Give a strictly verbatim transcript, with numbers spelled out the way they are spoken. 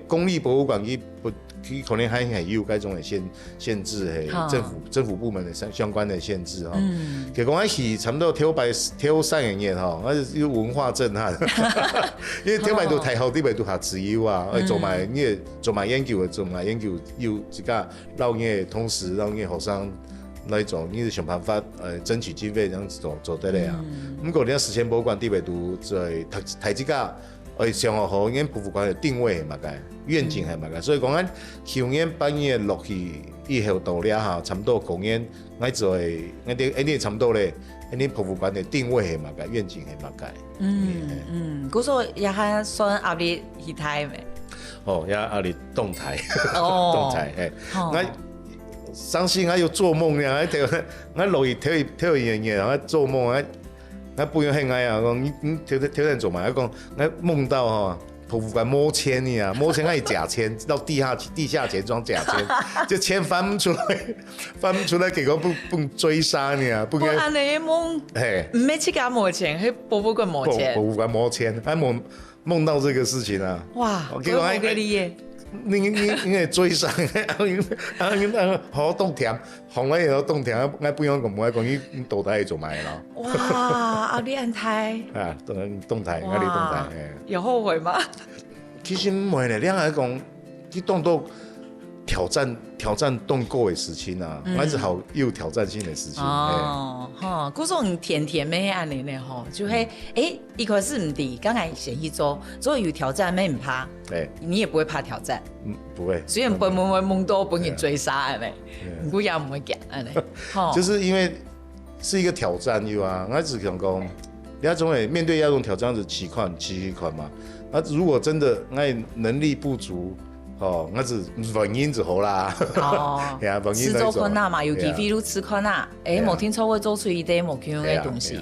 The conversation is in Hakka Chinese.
公立博物馆佢不，佢可能還還有該種的限限制，嘿，政府政府部门的相相關的限制哈。嗯，結果我去差不多頭擺頭三個月哈，我就文化震撼，因為頭擺都大學，頭擺都學自由啊，哎，做埋你也做埋研究的，做埋研究有自家，讓你的同事，讓你的學生那一種，你是想辦法呃爭取經費這樣子做做得了啊。不過你看史前博物館頭擺都在台台積架。 會想好好，𠊎博物館个定位係麼个，願景係麼个。所以講，𠊎舊年八月落去以後到了哈，差不多舊年，𠊎就會，𠊎定，𠊎定差不多咧，𠊎定博物館个定位係麼个，願景係麼个。嗯嗯，故所也還算壓力係大咩？哦，也壓力當大，當大，嘿。𠊎上次𠊎有做夢呀，𠊎頭，𠊎落去頭一頭一日，𠊎做夢，𠊎 𠊎朋友喊𠊎啊，講你你頭頭頭天做麼个？𠊎講𠊎夢到吼，博物館無錢呢啊，無錢，𠊎去借錢，到地下地下錢莊借錢，就錢還毋出來，還毋出來，結果分分追殺呢啊，分个。無恁樣个夢，嘿，毋係自家無錢，係博物館無錢。博博物館無錢，還夢夢到這個事情啊。哇，結果還無給你耶。 你你你會追上，啊啊好當甜，紅了也要當甜，啊不用講，莫講你你到底做麼个咯？哇，壓力恁大。啊，當然當大，壓力當大，哎。有後悔嗎？其實毋會咧，你還講，你當做挑戰挑戰當過的事情啊，還是好有挑戰性的事情。哦，吼，故所你甜甜咩恁樣呢吼，就係，誒， 一開始毋知，剛開始先去做，做有挑戰，乜毋怕，哎，你也不會怕挑戰。嗯，不會。雖然本本會夢到分人追殺恁樣，毋過也毋會驚恁樣，吼。就是因為是一個挑戰，有啊，𠊎只想講，你要總會面對那種挑戰是試看試試看嘛。那如果真的𠊎能力不足，哦，𠊎就放任就好啦。哦，係啊，放任就好。試做看啊嘛，有機會就試看啊。誒，無定著會做出一個無共樣个東西。